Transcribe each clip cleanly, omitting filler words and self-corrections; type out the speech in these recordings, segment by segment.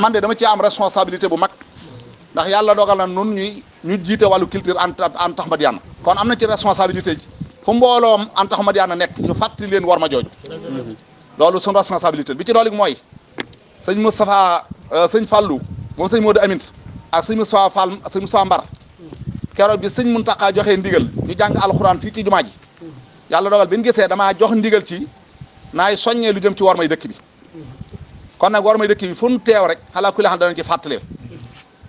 man de dama ci am responsabilité bu mag ndax yàlla dogal na nun ñu jiite wàllu culture Anta Madiyana kon am na ci responsabilité ji fu mbooloom Anta Madiyana nekk ñu fàttali leen war ma jooju loolu suñu responsabilité bi ci doole mooy sëñ Moustapha sëñ Fallou moom sëñ Modou Amint ak sëñ Moustapha Fall sëñ Moustapha Mbar keroog bi sëñ Mountakha joxee ndigal ñu jàng alxuraan fii ci jumaa ji yàlla dogal bi ñu gisee damaa jox ndigal ci naay soññee lu jëm ci war may dëkk bi kon nag war may dëkk bi fu nu teew rek xalaa ku li xam danañ ci fàttalee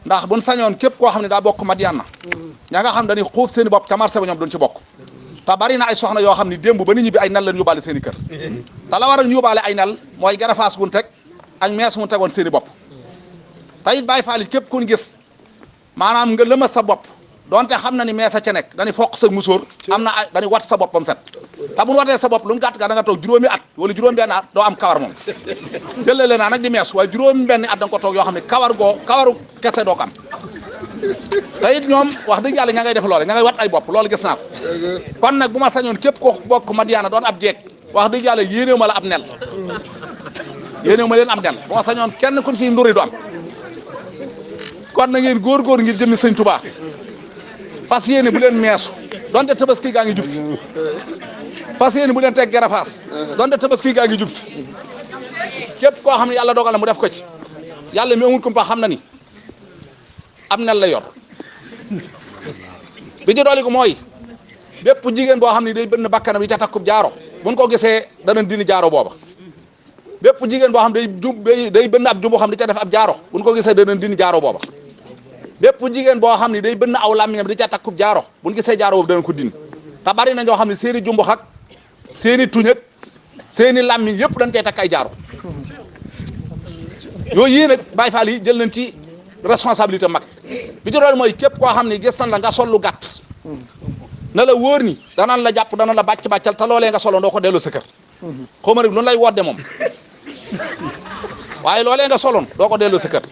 ndax buñ sañoon képp koo xam ne daa bokk Madiyana ña nga xam dañuy xuuf seen i bopp ca marché ba ñoom duñ ci bokk te bari na ay soxna yoo xam ne démb ba nit ñi bi ay nal lañ yóbbaale seen i kër te la waral ñu yóbbaale ay nal mooy garafaas gun teg ak mees mu tegoon seen i bopp te it Baay Faal yi képp kun gis maanaam nga lëmas sa bopp donte xam na ni meesa ca nekk dañuy foq sa musóor am na dañuy wat sa bopp ba mu set te bu ñu watee sa bopp lu mu gàtt ga da nga toog juróomi at wala juróom-benn at doo am kawar moom jëlale naa nag di mees waaye juróom-benn at da nga ko toog yoo xam ne kawaru kese doo ko am te it ñoom wax dëgg yàlla ña ngay def loole ña ngay wat ay bopp loolu gis naa ko kon nag bu ma sañoon képp ko bokk Madiyana doon ab jeeg wax dëgg yàlla yéenewu ma la ab nel yéenewu ma leen am nel bu ma sañoon kenn kun fii nduri du am kon na ngeen góor ngir jëmmi sëñ Tuubaa fas yéene bu leen meesu donte tabaski gaa ngi jub si fas yéene bu leen teg garafaas donte tabaski gaa ngi jub si képp koo xam ne yàlla dogal na mu def ko ci yàlla mi amul kumpa xam na ni am nel la yor bi ci dooli ko mooy bépp jigéen boo xam ne day bënn bakkanam di ca takkub jaaro buñ ko gisee danañ dindi jaaro booba bépp jigéen boo xam day bënn ab jumbu xam di ca def ab jaaro buñ ko gisee danañ dindi jaaro booba bépp jigéen boo xam ne day bënn aw làmmiñam di ca takkub jaaro buñ gisee jaaro boobu danañ ko dindi te bari na ñoo xam ne seeni jumbu ak seeni tuñ ak seeni làmmiñ yëpp dañ cay takk ay jaaro yooyu yii nag Baay Faal yi jël nañ ci responsabilité mag bi ci doon mooy képp koo xam ne gis nañ la nga sol lu gàtt na la wóor ni danañ la jàpp danañ la bàccal te loolee nga soloon doo ko delloo sa kër xaw ma nag lu lay wodde moom waaye loolee nga soloon doo ko delloo sa kër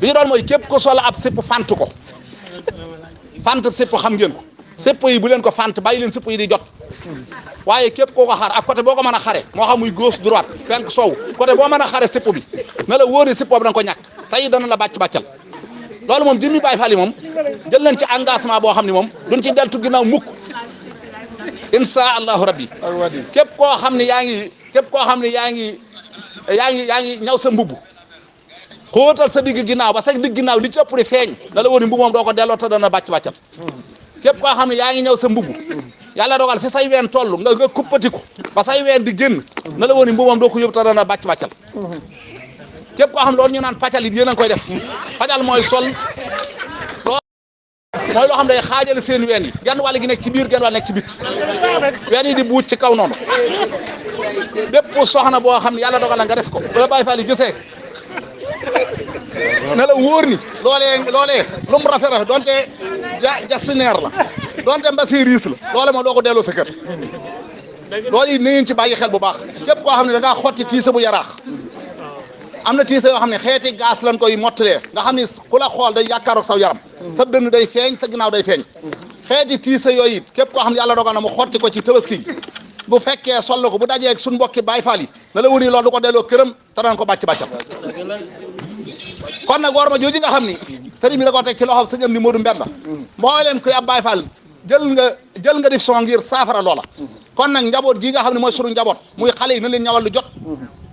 bi ci doon mooy képp ko sol ab sipp fant ko fant sipp xam ngeen ko sipp yi bu leen ko fant bàyyi leen sipp yi di jot waaye képp koo ko xar ak côté boo ko mën a xare moo xam muy gauche droite penk sow côté boo mën a xare sipp bi na la wóor ni sipp boobu da nga ko ñàkk tey dana la bàccal loolu moom jëmmi Baay Faal yi moom jël nañ ci engagement boo xam ne moom duñ ci deltu ginnaaw mukk insha allahu rabbi képp koo xam ne yaa ngi ñaw sa mbubb xóotal sa digg ginnaaw ba sa digg ginnaaw li ci ëpp di feeñ na la wóor ni mbubb moom doo ko delloo te dana bàccal képp koo xam ne yaa ngi ñëw sa mbubb yàlla dogal fi say ween toll nga kuppatiku ba say ween di génn na la wóor ni mbubb moom doo ko yóbbu te dana bàccal képp koo xam loolu ñu naan pàccal it yéen a ngi koy def pàccal mooy sol mooy loo xam day xaajale seen ween yi genn wàll gi nekk ci biir genn wàll nekk ci bit ween yi di buuj ci kaw noonu bépp soxna boo xam ne yàlla dogal na nga def ko bu la Baay Faal yi gisee na la wóor ni loolee lu mu rafet donte jasineer la donte mbasi riis la loole moom doo ko delloo sa kër loolu yi nañu ci bàyyi xel bu baax képp koo xam ne da ngaa xotti tiise bu yaraax am na tiise yoo xam ne xeeti gaas lañ koy mottalee nga xam ne ku la xool day yaakaaroog saw yaram sa dënn day feeñ sa ginnaaw day feeñ xeeti tiise yooyu it képp koo xam ne yàlla dogal na mu xotti ko ci tabaski bu fekkee sol ko bu dajee ak suñu mbokki Baay Faal yi na la wëri loolu du ko delloo këram te daan ko bàccal kon nag war ma jooju nga xam ni sëriñ bi da ko teg ci loxo sëñ am ni Modou Mbenda mbooleem koy ab Baay Faal jël nga def son ngir saafara loola kon nag njaboot gi nga xam ne mooy sunu njaboot muy xale yi na leen ñawal lu jot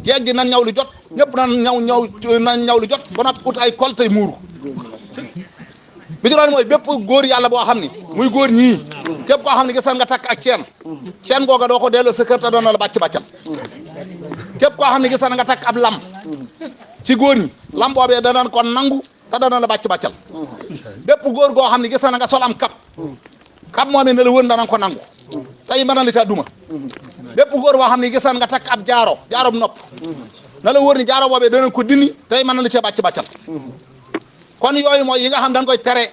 jeeg gi nan ñaw lu jot ñëpp nan ñaw lu jot ba nag ut ay kol tey muuru bi ci doon mooy bépp góor yàlla boo xam ni muy góor ñii képp koo xam ne gisal nga takk ak ceen googa doo ko delloo sa kër te doon na la bàccal képp koo xam ne gisal nga takk ab lam ci góor ñi lam boobee danañ ko nangu te dana la bàccal bépp góor goo xam ne gisal nga sol am kap moomee ne la wën danañ ko nangu tey mën na la caa duma bépp góor boo xam ne gisal nga takk ab jaarob nopp na la wóor ni jaaro boobee danañ ko dindi tey mën na la caa bàccal kon yooyu mooy yi nga xam dañ koy tere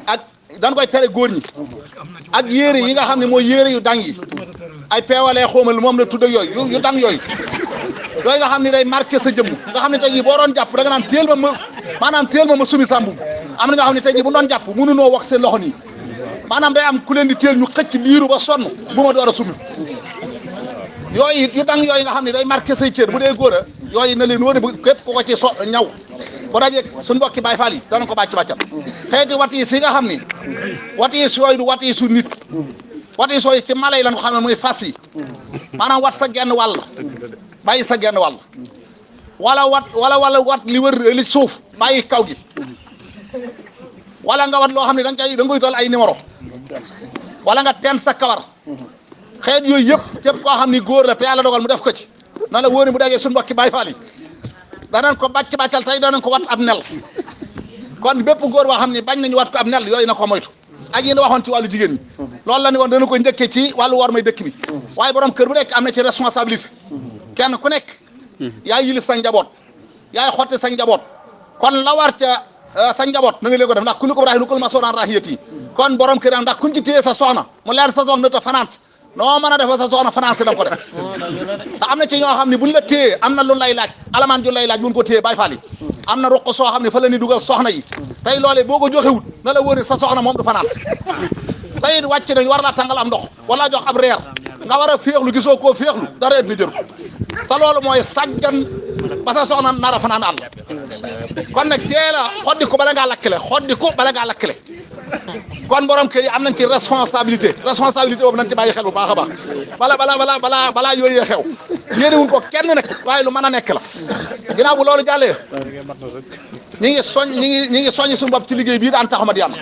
ak dañ koy tere góor ñi ak yére yi nga xam ne mooy yére yu dang yi ay peewalee xoomal moom la tudd ak yooyu yu dang yooyu nga xam ne day marqué sa jëmm nga xam ne tey jii boo doon jàpp da nga naan teel ma sumi sàmbu am na ñoo xam ne tey jii bu doon jàpp mënunoo wax seen loxo nii maanaam day am ku leen di teel ñu xëcc liiru ba sonn bu ma door a sumi yooyu yu dang yooyu nga xam ne day marqué say cër bu dee góor a yooyu na leen wóor ne bu képp ku ko ci ñaw bu dajeeg suñu mbokki Baay Faal yi danañ ko bàcc bàccal xeeti wat yi si nga xam ni wat yi yooyu du wat yi su nit wat yi sooy ci mala yi lañ ko xam ne muy fas yi maanaam wat sa genn wàll bàyyi sa genn wàll wala wat li wër li suuf bàyyi kaw gi wala nga wat loo xam ne da nga koy dool ay numéro wala nga teen sa kawar xeet yooyu yëpp képp koo xam ni góor la te yàlla dogal mu def ko ci na la wóor ne bu dajee suñu mbokki Baay Faal yi danañ ko bàcc bàccal tey danañ ko wat ab nel kon bépp góor boo xam ne bañ nañu wat ko ab nel yooyu na ko moytu ak yéen waxoon ci wàllu jigéen ñi loolu la ni woon dana ko njëkkee ci wàllu war may dëkk bi waaye borom kër bu nekk am na ci responsabilité kenn ku nekk yaay yilif sa njaboot yaay xotti sa njaboot kon la war ca sa njaboot na nga leen ko def ndax ku li ko raxi nu kul ma sooraan raxiyat yi kon borom kër ndax kuñ ci téye sa soxna mu leer sa soxna ta finance noo mën a defa sa soxna financé da nga ko def te am na ci ñoo xam ne buñ la téye am na lu lay laaj alamaan ju lay laaj buñ ko téye Baay Faal yi am na ruq soo xam ne fa la ni dugal soxna yi tey loolee boo ko joxewut na la wóor sa soxna moom du financé tey wàcc nañ war laa tàngal am ndox wala jox ab reer nga war a féexlu gisoo koo féexlu dara et bi jëru te loolu mooy sàggan ba sa soxna nar a fanaan àll kon nag teel a xoddi ko bala ngaa lakkale xoddi ko bala ngaa lakkale kon borom kër yi am nañ ci responsabilité boobu nañ ci bàyyi xel bu baax a baax balaa yooyee xew yéenewuñ ko kenn nag waaye lu mën a nekk la ginnaaw bu loolu jàllee ñi ngi soññ suñu bopp ci liggéey bii daan taxama di yàlla